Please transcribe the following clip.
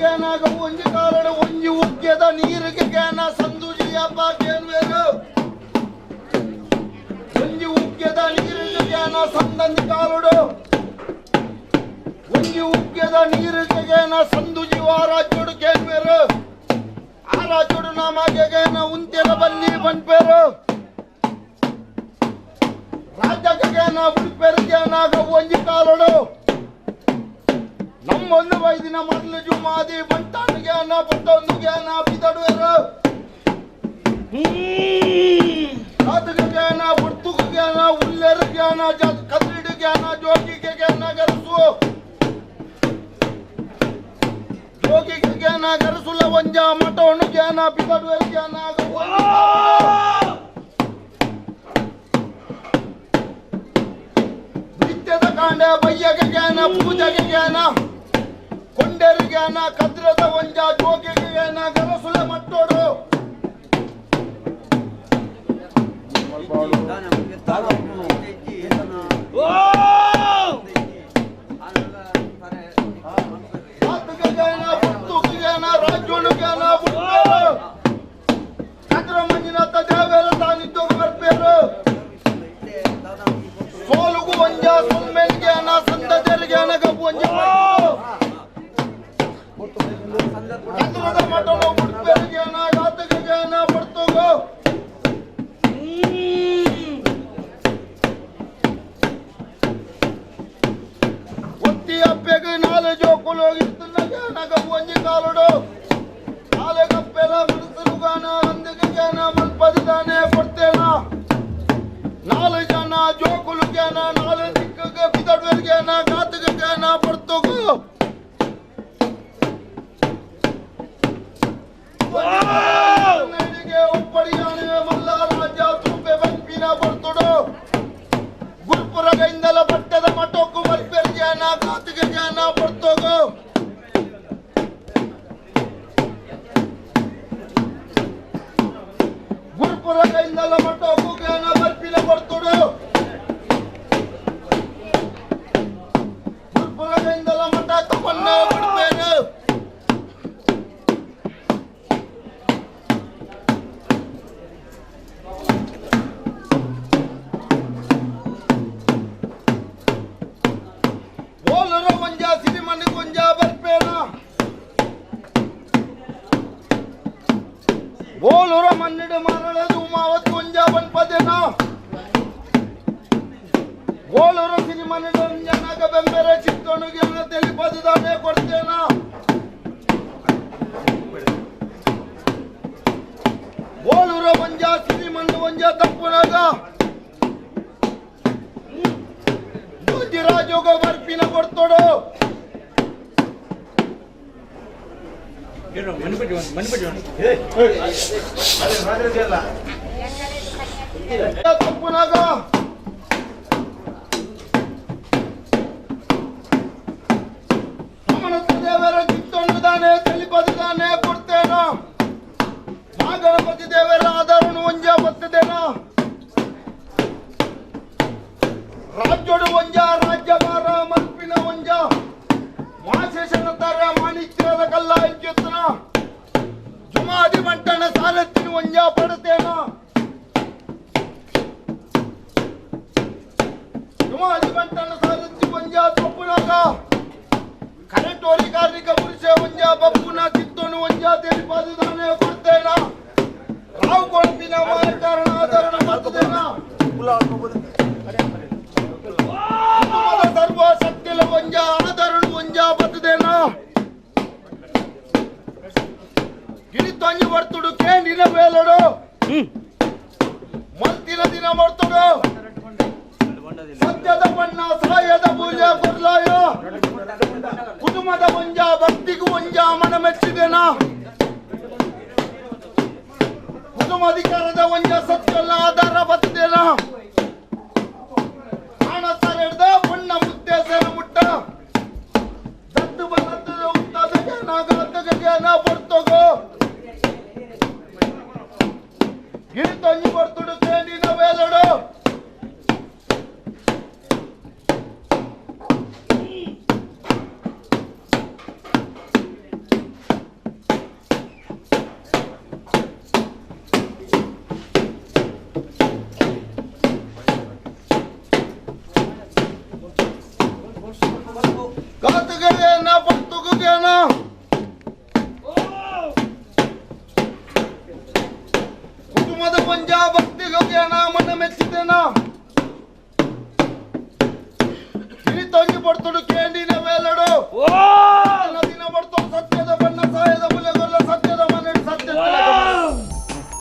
ಜ್ಞಾನಾಗ ಒಂಜಿ ಕಾಲಡ ಒಂಜಿ ಉಗ್ಗ್ಯದ ನೀರಿಗೆ ಜ್ಞಾನ ಸಂದುಜಿಯಪ್ಪ ಕೇನ್ವೇರು ಒಂಜಿ ಉಗ್ಗ್ಯದ ನೀರಿಗೆ ಜ್ಞಾನ ಸಂದಂಜಿ ಕಾಲಡು ಒಂಜಿ ಉಗ್ಗ್ಯದ ನೀರಿಗೆ ಜ್ಞಾನ ಸಂದುಜಿ ವಾರಾಜ್ಯೋಡು ಕೇನ್ವೇರು ಆ ರಾಜ್ಯೋಡು ನಮಗೆ ಜ್ಞಾನ ಉಂತೆರ ಬಲ್ಲಿ ಬನ್ಪೇರು ರಾಜ್ಯಕ್ಕೆ ಜ್ಞಾನ ಬುಡ್ಪೇರು ಜ್ಞಾನಾಗ ಒಂಜಿ ಕಾಲಡು ನಮ್ಮೊಂದು ವೈದಿನ ಮೊದಲು ಜುಮಾದಿ ಬಂಟಾನು ಜ್ಞಾನ ಪಟ್ಟೊಂದು ಜ್ಞಾನ ಬಿದಡುವರು ಕಾತುಗೆ ಜ್ಞಾನ ಬುಡ್ತುಕು ಜ್ಞಾನ ಉಲ್ಲೆರ ಜ್ಞಾನ ಕದ್ರಿಡು ಜ್ಞಾನ ಜೋಗಿಗೆ ಜ್ಞಾನ ಗರಸು ಜೋಗಿಗೆ ಜ್ಞಾನ ಗರಸುಲ ಒಂಜ ಮಠವನ್ನು ಜ್ಞಾನ ಬಿದಡುವರು ಜ್ಞಾನ ನಿತ್ಯದ ಕಾಂಡ ಬಯ್ಯಗೆ ಜ್ಞಾನ ಪೂಜೆಗೆ ಜ್ಞಾನ ಕೊಂಡೇರು ಜ್ಞಾನ ಕದ್ರದ ಒಂಜ ಜೋಗಿಗೆ ಜ್ಞಾನ ಗರಸುಲ ಮಟ್ಟೋಡು ಕಾತುಗೆ ಜ್ಞಾನ ಪುತ್ತುಗೆ ಜ್ಞಾನ ರಾಜ್ಯೋಳು ಜ್ಞಾನ ಬುಡ್ಪೇರು ಕದ್ರ ಮಂಜಿನಾಥ ದೇವೇರ ತಾನಿದ್ದು ಬರ್ಪೇರು ಸೋಲುಗು ಒಂಜ ಸೊಮ್ಮೆಲ್ ಜ್ಞಾನ ಸಂದದೆರ್ ಜ್ಞಾನ ಗಬ್ಬು ಒಂಜ ಕದ್ರದ ಮಠನು ಬುಡ್ಪೇರು ಜ್ಞಾನ ಕಾತುಗೆ ಜ್ಞಾನ ಪಡ್ತೋಗು ಒತ್ತಿ ಅಪ್ಪೆಗೆ ನಾಲೆ ಜೋಕುಲು ಹೋಗಿస్తున్న ಜ್ಞಾನ ಗಬ್ಬು ಒಂಜಿ ಕಾಲುಡು ನಾಲೆ ಗಪ್ಪೆಲ ಮನಸ್ಸು ಗಾನ ಅಂದಿಗೆ ಜ್ಞಾನ ಮಲ್ಪದಿದಾನೆ ಕೊಡ್ತೇನ ನಾಲು ಜನ ಜೋಕುಲು ಜ್ಞಾನ ನಾಲು ದಿಕ್ಕಿಗೆ ಬಿದಡ್ವೆರ್ ಜ್ಞಾನ ಕಾತುಗೆ ಜ್ಞಾನ ಪಡ್ತೋಗು ಉಪ್ಪಡಿಯಾನೆ ಮಲ್ಲ ರಾಜ್ಯ ತೂಪೆ ಬಂಪಿನ ಬರ್ತುಡು ಗುರುಪುರಗೈಂದಲ ಬಟ್ಟೆದ ಮಠಕ್ಕೂ ಬರ್ಪೇರ್ ಜ್ಞಾನ ಕಾತುಗೆ ಜ್ಞಾನ ಪಡ್ತೋಗು ಗುರುಪುರಗೈಂದಲ ಮಠಕ್ಕೂ ಜ್ಞಾನ ಬರ್ಪಿನ ಬರ್ತುಡು ಗುರುಪುರಗೈಂದಲ ಮಠ ತಮ್ಮನ್ನ ಬಿಡ್ಬೇರು ಓಲರ ಒಂಜ ಸಿರಿಮನೆ ಕೊಂಜ ಬರ್ಪೇನ ಓಲುರ ಮನ್ನಿಡು ಮರಳದು ಉಮಾವತ್ ಕೊಂಜ ಬನ್ಪದೇನ ಓಲುರ ಸಿರಿಮನಿಡು ಜನಗ ಬೆಂಬೆರೆ ಚಿತ್ತೊಣುಗೆ ತಿಳಿಪದಿದಾನೆ ಕೊಡ್ತೇನ ಓಲುರ ಒಂಜ ಸಿರಿಮಣ್ಣು ಒಂಜ ತಪ್ಪುನಾಗ ರಾಜೋಗ ಬರ್ಪಿನ ಕೊಡ್ತೋಡು ತಪ್ಪುನಾಗ ಸುಮನಸ್ಸು ದೇವರ ಚಿತ್ತೊಂಡುದಾನೆ ತಿಳಿಪದಿದಾನೆ ಕೊಡ್ತೇನ ಮಾ ಗಣಪತಿ ದೇವರ ಆಧಾರನು ಒಂಜ ಬರ್ತದೇನ ರಾಜ್ಯೋಡು ಒಂಜ ರಾಜ್ಯಭಾರ ಮಲ್ಪಿನ ಒಂಜ ಮಾಶೇಷನ ತರ ಮಾಣಿಕ್ಯದ ಕಲ್ಲ ಇಂಚುತ್ತನ ಜುಮಾದಿ ಮಂಟನ ಸಾಲತ್ತಿನ ಒಂಜ ಪಡತೇನ ಜುಮಾದಿ ಮಂಟನ ಸಾಲತ್ತಿ ಒಂಜ ತಪ್ಪುನಾಗ ಕರೆಟೋರಿ ಕಾರ್ಮಿಕ ಪುರುಷ ಒಂಜ ಬಪ್ಪುನ ಚಿತ್ತೋನು ಒಂಜ ತಿಳಿಪಾದಿದಾನೆ ಕೊಡ್ತೇನ ರಾವು ಕೊಡ್ಪಿನ ಮಾಯಕಾರಣ ಆಧರಣ ಬರ್ತದೇನ ಕುಟುಂಬದ ಸರ್ವ ಶಕ್ತಿಲ ಒಂಜ ಆಧರಣ ಒಂಜ ಬರ್ತದೇನ ಗಿರಿತೊಂಜಿ ಬರ್ತುಡು ಕೇಂಡಿನ ಬೇಲಡು ಮಲ್ತಿನ ದಿನ ಬರ್ತುಡು ಸತ್ಯದ ಬಣ್ಣ ಸಾಯದ ಪೂಜೆ ಕೊರ್ಲಾಯ ಕುಟುಂಬದ ಒಂಜ ಭಕ್ತಿಗೂ ಒಂಜ ಮನ ಮೆಚ್ಚಿದೆನ ಕುಟುಂಬಾಧಿಕಾರದ ಒಂಜ ಸತ್ಯಲ್ಲ ಆಧಾರ ಬರ್ತದೇನ ಹಣ ಸರೆಡ್ದ ಬಣ್ಣ ಮುದ್ದೆ ಸೆರ ಮುಟ್ಟ ದತ್ತು ಬಲತ್ತದ ಉತ್ತದ ಜ್ಞಾನ ಗಾತಕ ಜ್ಞಾನ ಬರ್ತೋಗೋ ಗಿರಿತೊಂಜಿ ಬರ್ತುಡು ಕೇಂಡಿನ ವೇಲಡು ಮೆಚ್ಚಿದೇನ, ಮನ ಮೆಚ್ಚಿದೇನ. ಇನಿ ತೊಂಜಿ ಪಡ್ತುಡು ಕೇಂಡಿನ ವೇಲಡು. ಓ.